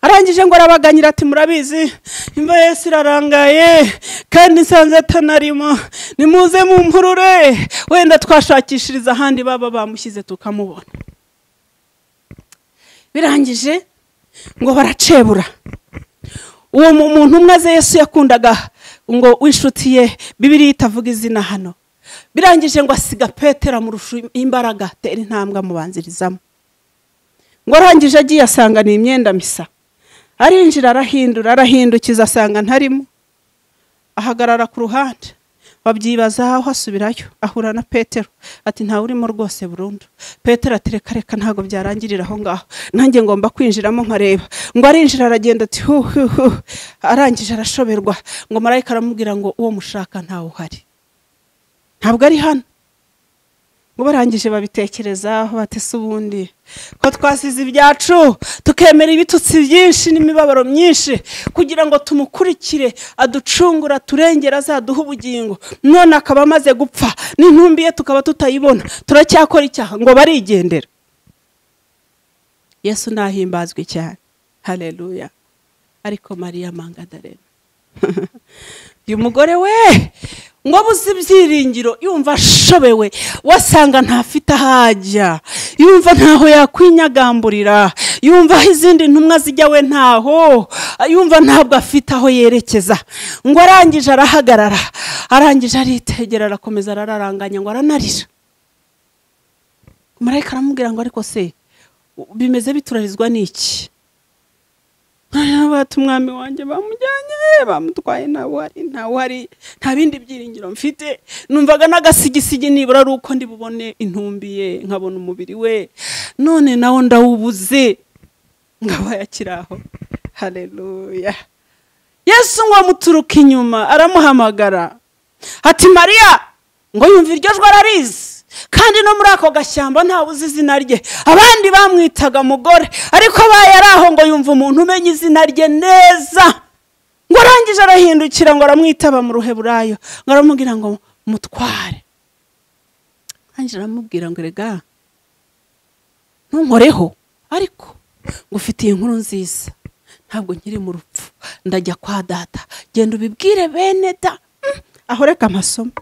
Arangije ngo arabaganyira ati murabizi imva Yesu irarangaye kandi nsanze atanarimo, nimuze mumpurure wenda twashakishiriza ahandi baba bamushyize tukamubona. Birangije ngo baracebura. Uwo muntu umwe aze Yesu yakundaga ngo w'inshuti ye, Bibiliya itavuga izina hano. Birangije ngo asiga Petero amurusha imbaraga, tera intambwe amubanzirizamo. Ngo arangije agiye asanga ni imyenda misa. Arinjira arahindura, arahindukiza asanga ntarimo. Ahagarara ku ruhande, babyibaza aho asubirayo, ahura na Petero ati nta urimo rwose burundu. Petero ati reka reka ntago byarangirira aho ngaho, nanjye ngomba kwinjiramo nkareba. Ngo arinjira aragenda ati hu hu hu. Arangije arashoberwa. Ngo marayika aramubwira ngo uwo mushaka ntawe uhari, ntabwo ari hano. Ngo barangije babitekerezaho batese ubundi ko twasize ibyacu tukemera ibitutsi byinshi n'imibabaro myinshi kugira ngo tumukurikire aducungura turengera azaduha ubugingo, none akaba amaze gupfa n'intumbi ye tukaba tutayibona, turacyakora icyaha. Ngo barigendera. Yesu nahimbazwe cyane, haleluya. Ariko Mariya Magdalena uyu mugore we ngo abuze ibyiringiro, yumva ashobewe, wasanga ntafite ahajya, yumva ntaho yakwinyagамburira, yumva aho izindi ntumwa zijya we ntaho, yumva ntabwo afite aho yerekeza. Ngo arangije arahagarara, arangije aritegera, arakomeza arararanganya, ngo aranarira. Marayika aramubwira ngo ariko se bimeze biturarizwa n'iki? Bati umwami wanjye bamujyanye bamutwaye, ntawe hari, nta bindi byiringiro mfite, numvaga n'agasigisigi nibura ari uko ndi bubone intumbi ye nkabona umubiri we, none nawo ndawubuze. Ngaba yakiraho. Haleluya. Yesu ngo amuturuka inyuma aramuhamagara ati Mariya. Ngo yumva iryo jwi ararizi, kandi no muri ako gashyamba ntawe uzi izina rye, abandi bamwitaga mugore, ariko abaye ari aho ngo yumva umuntu umenya izina rye neza. Ngo arangije arahindukira ngo aramwitaba mu ruheburayo, ngo aramubwira ngo mutware. Arangije aramubwira ngo rega ntunkoreho, ariko ngufitiye inkuru nziza, ntabwo nkiri mu rupfu, ndajya kwa data, genda ubibwire bene da. Aho reka amasomo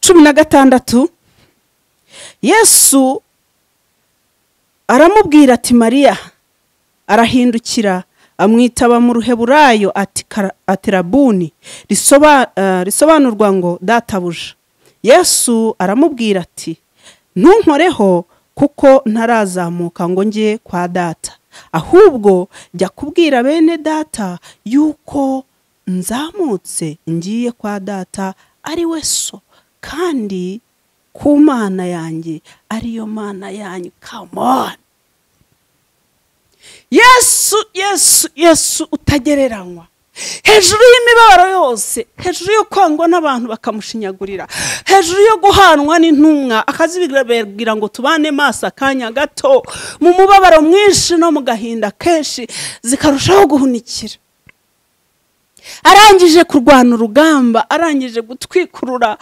16. Yesu aramubwira ati Mariya. Arahindukira amwitaba mu ruheburayo ati Rabuni, risobanurwa ngo databuja. Yesu aramubwira ati ntunkoreho kuko ntarazamuka ngo njye kwa data, ahubwo jya kubwira bene data yuko nzamutse ngiye kwa data ari we so, kandi ku Mana yanjye ariyo Mana yanyu. Come on. Yesu, Yesu, Yesu utagereranywa, hejuru y'imibabaro yose, hejuru yo kwangwa n'abantu bakamushinyagurira, hejuru yo guhanwa n'intumwa akazibwira ngo tubane maso akanya gato, mu mubabaro mwinshi no mu gahinda kenshi zikarushaho guhunikira. Arangije kurwana urugamba, arangije gutwikurura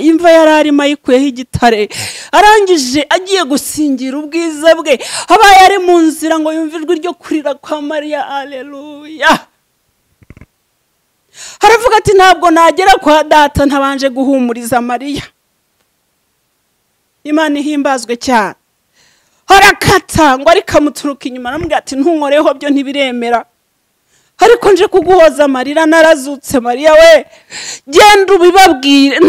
imva yari arimo ayikuyeho igitare, arangije agiye gusingira ubwiza bwe, abaye ari mu nzira ngo yumve ijwi ryo kurira kwa Mariya. Haleluya. Aravuga ati ntabwo nagera kwa data ntabanje guhumuriza Mariya. Imana ihimbazwe cyane. Arakata ngo ariko amuturuka inyuma aramubwira ati ntunkoreho byo ntibiremera, ariko nje kuguhoza amarira narazutse. Mariya we, genda ubibabwire.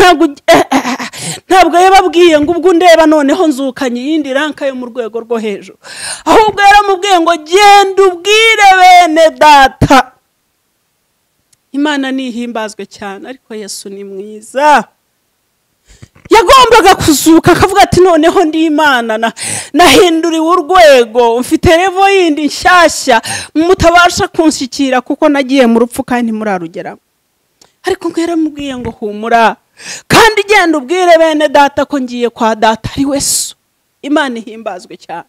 Ntabwo yababwiye ngo ubwo ndeba noneho nzukanye iyindi ranka yo mu rwego rwo hejuru, ahubwo yaramubwiye ngo genda ubwire bene data. Imana nihimbazwe cyane, ariko Yesu ni mwiza. Yagombaga kuzuka akavuga ati noneho ndi Imana, nahinduriwe urwego, mfite revo yindi nshyashya mutabasha kunshyikira kuko nagiye mu rupfu kandi murarugeramo. Ariko ngo yaramubwiye ngo humura, kandi genda ubwire bene data ko ngiye kwa data ari we So. Imana ihimbazwe cyane.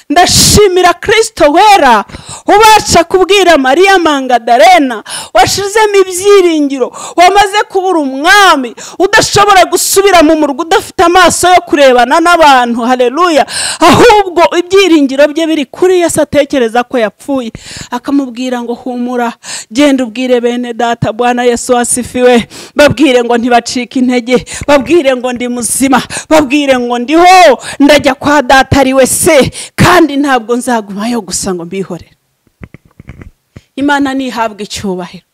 Ndashimira Kristo wera ubasha kubwira Mariya Mangadarena washizemo ibyiringiro, wamaze kubura umwami, udashobora gusubira mu murwa, udafite amaso yo kurebana n'abantu, haleluya, ahubwo ibyiringiro bye biri kuri Yesu, atekereza ko yapfuye, akamubwira ngo humura, genda ubwire bene data. Bwana Yesu asifiwe. Babwire ngo ntibacike intege, babwire ngo ndi muzima, babwire ngo ndiho, ndajya kwa data ari we se, kandi ntabwo nzagumayo gusa ngo mbihorere. Imana nihabwe icyubahiro.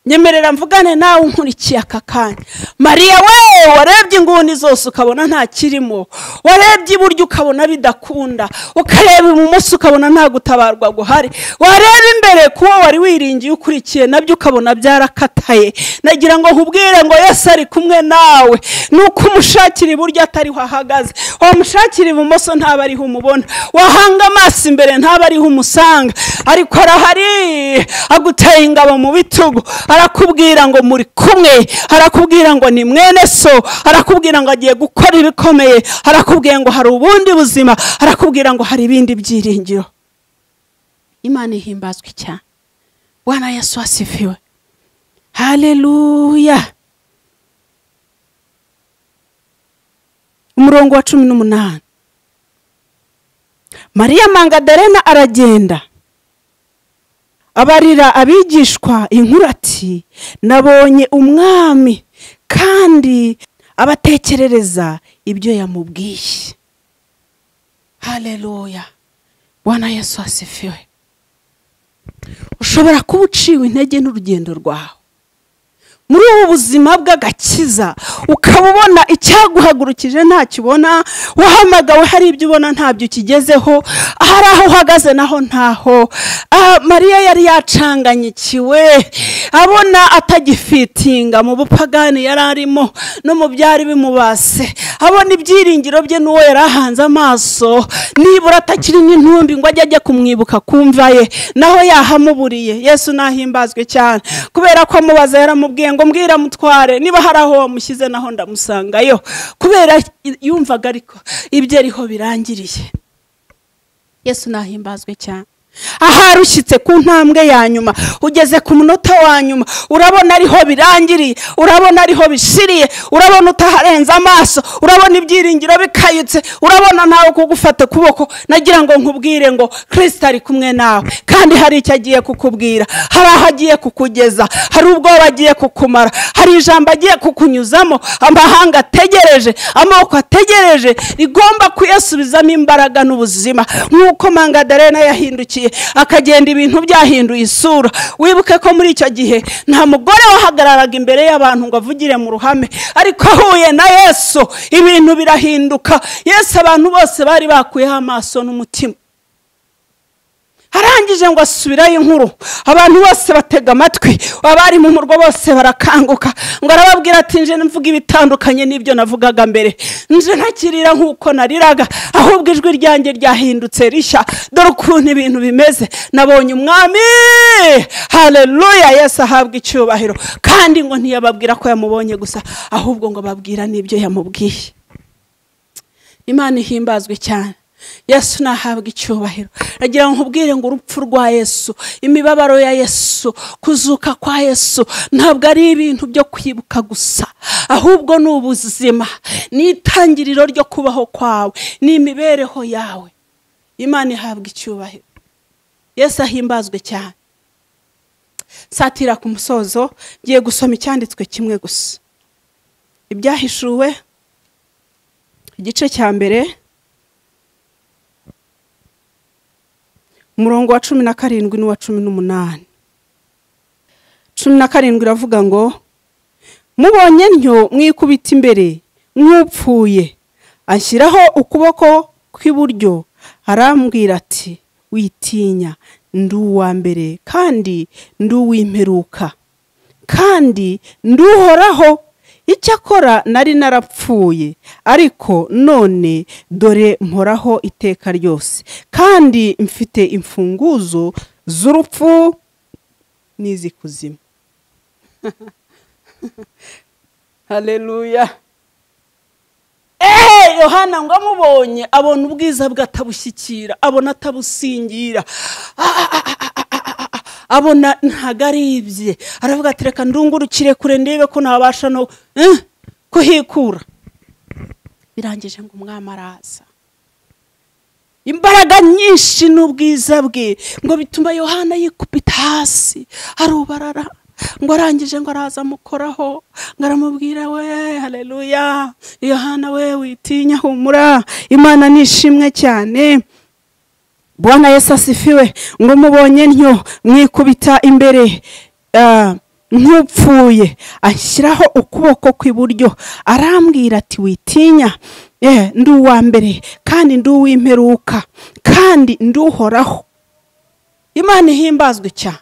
Nyemerera mvugane nawe unkurikiye aka kanya. Mariya we, warebye inguni zose ukabona nta kirimo, warebye iburyo ukabona bidakunda, ukareba ibumoso ukabona nta gutabarwa guhari, wareba imbere kuwo wari wiringiye ukurikiye nabyo ukabona byarakataye. Nagira ngo nkubwire ngo Yesu ari kumwe nawe. Nuko umushakira iburyo atariho ahagaze, wamushakira ibumoso ntaba ariho umubona, wahanga amaso imbere ntaba ariho umusanga, ariko arahari, aguteye ingabo mu bitugu, arakubwira ngo muri kumwe, arakubwira ngo ni mwene so, arakubwira ngo agiye gukora ibikomeye, arakubwira ngo hari ubundi buzima, arakubwira ngo hari ibindi byiringiro. Imana ihimbazwe cyane. Bwana Yesu asifiwe. Haleluya. Umurongo wa 18. Mariya Mangadarena aragenda abarira abigishwa inkuru ati nabonye umwami, kandi abatekerereza ibyo yamubwiye. Haleluya. Bwana Yesu asifiwe. Ushobora kuba uciwe intege n'urugendo rwawe muri ubu buzima bw'agakiza, ukaba ubona icyaguhagurukije ntacyo ubona, wahamagawe hari ibyo ubona ntabyo ukigezeho, ahari aho uhagaze naho ntaho. Mariya yari yacanganyikiwe, abona atagifitinga mu bupagani yari arimo no mu byari bimubase, abona ibyiringiro bye n'uwo yari ahanze amaso, nibura atakiri n'intumbi ngo ajye ajya kumwibuka kumva ye, naho yahamuburiye. Yesu nahimbazwe cyane, kubera ko amubaza yaramubwiye ngo mbwira mutware niba hari aho wamushyize naho ndamusangayo, kubera yumvaga ariko ibyo ariho birangiriye. Yesu nahimbazwe cyane. Ahari ushyitse ku ntambwe ya nyuma, ugeze ku munota wa nyuma, urabona ariho birangiriye, urabona ariho bishiriye, urabona utaharenza amaso, urabona ibyiringiro bikayutse, urabona ntawe kugufata kuboko. Nagira ngo nkubwire ngo Kristo ari kumwe nawe, kandi hari icyo agiye kukubwira, hari aho agiye kukugeza, hari ubwoba agiye kukumara, hari ijambo agiye kukunyuzamo, amahanga ategereje, amoko ategereje, rigomba kuyasubizamo imbaraga n'ubuzima. Nk'uko Mangadarena yahindukiye akagenda ibintu byahinduye isura. Wibuke ko muri icyo gihe nta mugore wahagararaga imbere y'abantu ngo avugire mu ruhame, ariko ahuye na Yesu ibintu birahinduka. Yesu abantu bose bari bakuyeho amaso n'umutima. Arangije ngo asubirayo inkuru, abantu bose batega amatwi, abari mu murwa bose barakanguka, ngo arababwira ati nje mvuga ibitandukanye n'ibyo navugaga mbere, nje ntakirira nk'uko nariraga, ahubwo ijwi ryanjye ryahindutse rishya, dore ukuntu ibintu bimeze, nabonye umwami. Haleluya. Yesu ahabwa icyubahiro. Kandi ngo ntiyababwira ko yamubonye gusa, ahubwo ngo ababwira n'ibyo yamubwiye. Imana ihimbazwe cyane. Yesu nahabwa icyubahiro. Nagira ngo nkubwire ngo urupfu rwa Yesu, imibabaro ya Yesu, kuzuka kwa Yesu ntabwo ari ibintu byo kwibuka gusa, ahubwo ni ubuzima, ni itangiriro ryo kubaho kwawe, ni imibereho yawe. Imana ihabwa icyubahiro. Yesu ahimbazwe cyane. Satira ku musozo, ngiye gusoma icyanditswe kimwe gusa. Ibyahishuwe igice cya mbere, Umurongo wa 17 n'uwa 18. 17 iravuga ngo mubonye ntyo mwikubita imbere nk'upfuye, anshyiraho ukuboko kw'iburyo arambwira ati witinya, ndi uwa mbere kandi ndi uw'imperuka kandi nduhoraho. Icyakora nari narapfuye, ariko none dore mporaho iteka ryose, kandi mfite imfunguzo z'urupfu n'iz'ikuzimu. Haleluya. Yohana ngo amubonye abona ubwiza bwe atabushyikira, abona atabusingira, abona ntago ari ibye. Aravuga ati reka ndungurukire kure ndebe ko nabasha no kuhikura. Birangije ngo umwami araza, imbaraga nyinshi n'ubwiza bwe ngo bituma Yohana yikubita hasi arubarara. Ngo arangije ngo araza amukoraho, ngo aramubwira we haleluya, Yohana we witinya, humura, Imana nishimwe cyane. Bwana Yesu asifiwe. Ngo mubonye ntyo mwikubita imbere nk'upfuye, anshyiraho ukuboko kw'iburyo arambwira ati witinya, ndi uwa mbere kandi ndi uw'imperuka kandi nduhoraho. Imana ihimbazwe cyane.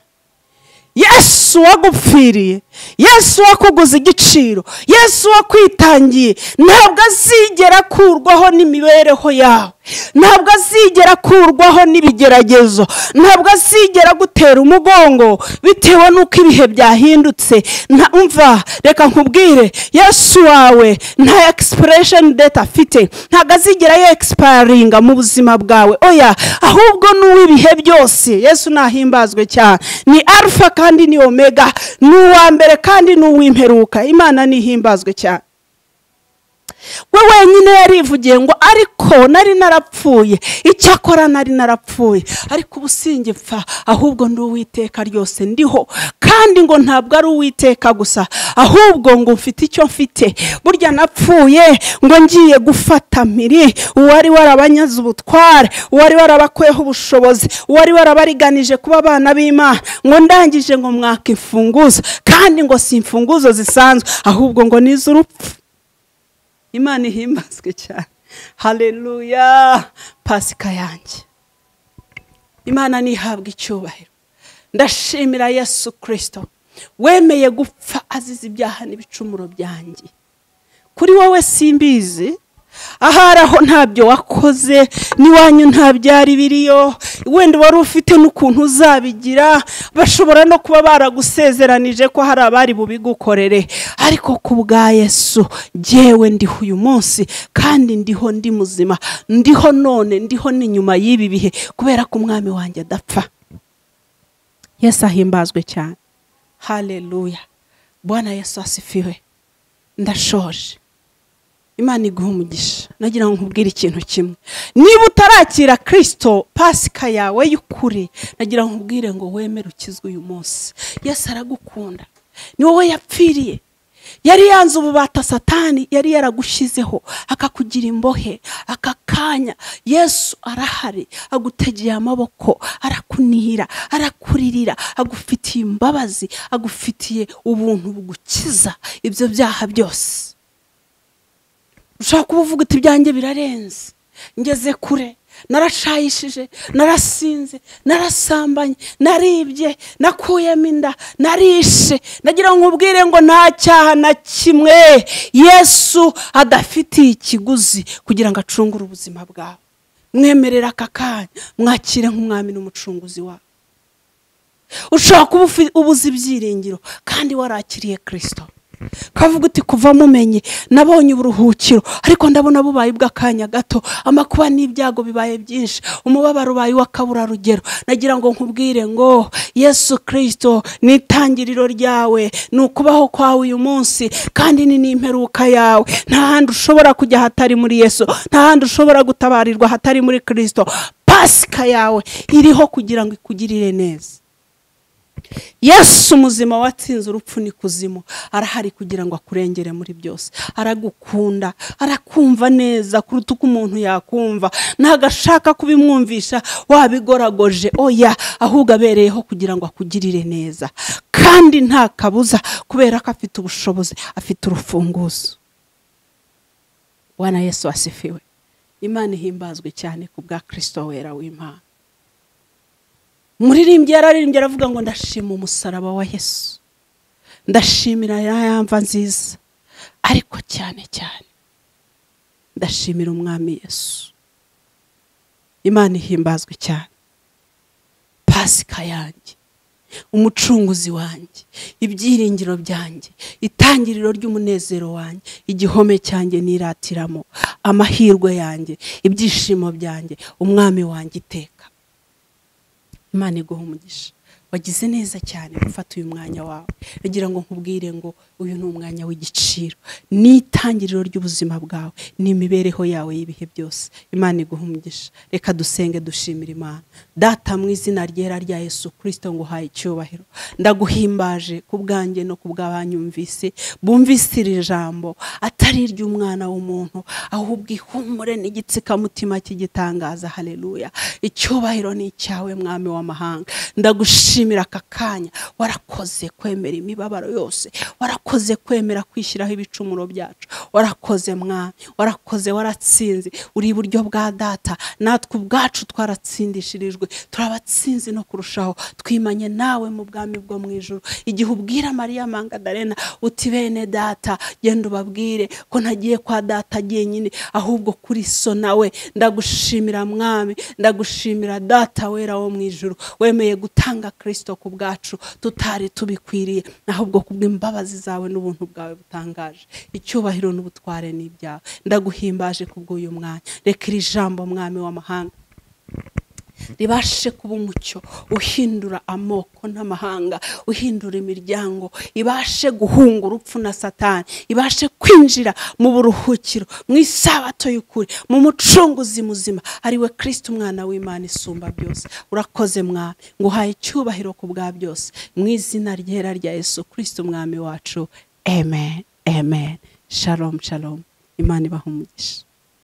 Yesu wagupfiriye, Yesu wakuguze igiciro, Yesu wakwitangiye, ntabwo azigera akurwaho n'imibereho yawe, ntabwo azigera akurwaho n'ibigeragezo, ntabwo azigera gutera umugongo bitewe n'uko ibihe byahindutse. Umva reka nkubwire, Yesu wawe nta expiration date afite, ntabwo azigera ye expiringa mu buzima bwawe, oya, ahubwo n'uw'ibihe byose. Yesu nahimbazwe cyane. Ni Alpha kandi ni Omega, ni uwa mbere kandi ni uw'imperuka. Imana nihimbazwe cyane. We wenyine yarivugiye ngo ariko nari narapfuye, icyakora nari narapfuye, ariko ubu singipfa, ahubwo ndi uwiteka ryose ndiho. Kandi ngo ntabwo ari uwiteka gusa, ahubwo ngo mfite icyo mfite. Burya napfuye ngo ngiye gufata mpiri uwari warabanyaze ubutware, uwari warabakuyeho ubushobozi, uwari warabariganije kuba abana b'Imana, ngo ndangije ngo mwaka imfunguzo, kandi ngo si imfunguzo zisanzwe, ahubwo ngo niz'urupfu. Imana ihimbazwe cyane. Haleluya. Pasika yanjye, Imana nihabwa icyubahiro. Ndashimira Yesu Kristo wemeye gupfa azize ibyaha n'ibicumuro byanjye. Kuri wowe simbizi, ahari aho ntabyo wakoze, n'iwanyu ntabyari biriyo, wenda wari ufite n'ukuntu uzabigira, bashobora no kuba baragusezeranije ko hari abari bubigukorere, ariko ku bwa Yesu jyewe ndiho uyu munsi, kandi ndiho ndi muzima, ndiho none, ndiho n'inyuma y'ibi bihe, kubera ko umwami wanjye adapfa. Yesu ahimbazwe cyane. Haleluya. Bwana Yesu asifiwe. Ndashoje. Imana iguhe umugisha. Nagira ngo nkubwire ikintu kimwe. Niba utarakira Kristo Pasika yawe y'ukuri, nagira ngo nkubwire ngo wemere ukizwe uyu munsi. Yesu aragukunda. Ni wowe yapfiriye. Yari yanze ububata Satani yari yaragushizeho, akakugira imbohe akakanya. Yesu arahari, agutegeye amaboko, arakunihira, arakuririra, agufitiye imbabazi, agufitiye ubuntu bugukiza ibyo byaha byose. Ushaka kuvuga uti ibyanjye birarenze, ngeze kure, narashayishije, narasinze, narasambanye, naribye, nakuyemo inda, narishe. Nagira ngo nkubwire ngo nta cyaha na kimwe Yesu adafitiye ikiguzi kugira ngo acungure ubuzima bwawe. Mwemerera aka kanya, mwakire nk'umwami n'umucunguzi wawe. Ushaka kuba ubuze ibyiringiro kandi warakiriye Kristo, kavuga uti kuva mumenye nabonye uburuhukiro, ariko ndabona bubaye bw'akanya gato, amakuba n'ibyago bibaye byinshi, umubabaro ubaye w'akaburarugero. Nagira ngo nkubwire ngo Yesu Kristo ni itangiriro ryawe, ni ukubaho kwawe uyu munsi, kandi ni n'imperuka yawe. Nta handi ushobora kujya hatari muri Yesu, nta handi ushobora gutabarirwa hatari muri Kristo. Pasika yawe iriho kugira ngo ikugirire neza. Yesu muzima watsinze urupfu n'ikuzimu arahari kugira ngo akurengere muri byose. Aragukunda, arakumva neza kuruta uko umuntu yakumva. Ntago ashaka kubimwumvisha wabigoragoje, oya, ahubwo abereyeho kugira ngo akugirire neza. Kandi nta kabuza, kubera ko afite ubushobozi, afite urufunguzo. Bwana Yesu asifiwe. Imana ihimbazwe cyane ku bwa Kristo wera w'Imana. Muririmbyi yararirimbye aravuga ngo ndashima umusaraba wa Yesu, ndashimira ya mva nziza, ariko cyane cyane ndashimira umwami Yesu. Imana ihimbazwe cyane. Pasika yanjye, umucunguzi wanjye, ibyiringiro byanjye, itangiriro ry'umunezero wanjye, igihome cyanjye niratiramo, amahirwe yanjye, ibyishimo byanjye, umwami wanjye iteka. Imana iguhe umugisha. Wagize neza cyane gufata uyu mwanya wawe. Kugira ngo nkubwire ngo uyu ni umwanya w'igiciro, ni itangiriro ry'ubuzima bwawe, ni imibereho yawe y'ibihe byose. Imana iguhe umugisha. Reka dusenge dushimira Imana. Data, mu izina ryera rya Yesu Kristo, nguhaye icyubahiro. Ndaguhimbaje ku bwanjye no ku bw'abanyumvise, bumvise iri jambo atari iry'umwana w'umuntu, ahubwo ihumure n'igitsikamutima cy'igitangaza. Haleluya. Icyubahiro ni icyawe mwami w'amahanga. Ndagushimira aka kanya, warakoze kwemera imibabaro yose, warakoze kwemera kwishyiraho ibicumuro byacu, warakoze mwami, warakoze, waratsinze, uri iburyo bwa data. Natwe ubwacu twaratsindishirijwe, turabatsinze no kurushaho, twimanye nawe mu bwami bwo mu ijuru. Igihe ubwira Mariya Magdalena uti bene data, genda ubabwire ko ntagiye kwa data jyenyine, ahubwo kuri so nawe. Ndagushimira mwami, ndagushimira data wera wo mu ijuru, wemeye gutanga Kristo ku bwacu tutari tubikwiriye, ahubwo kubw'imbabazi zawe n'ubuntu bwawe butangaje. Icyubahiro n'ubutware ni ibyawe. Ndaguhimbaje kubw'uyu mwanya. Reka iri jambo mwami w'amahanga ribashe kuba umucyo uhindura amoko n'amahanga, uhindura imiryango, ibashe guhunga urupfu na Satani, ibashe kwinjira mu buruhukiro, mu isabato y'ukuri, mu mucunguzi muzima ariwe Kristo umwana w'Imana isumba byose. Urakoze mwami, nguhaye icyubahiro ku bwa byose, mu izina ryera rya Yesu Kristo umwami wacu. Amen, amen. Shalom, shalom. Imana ibahe umugisha.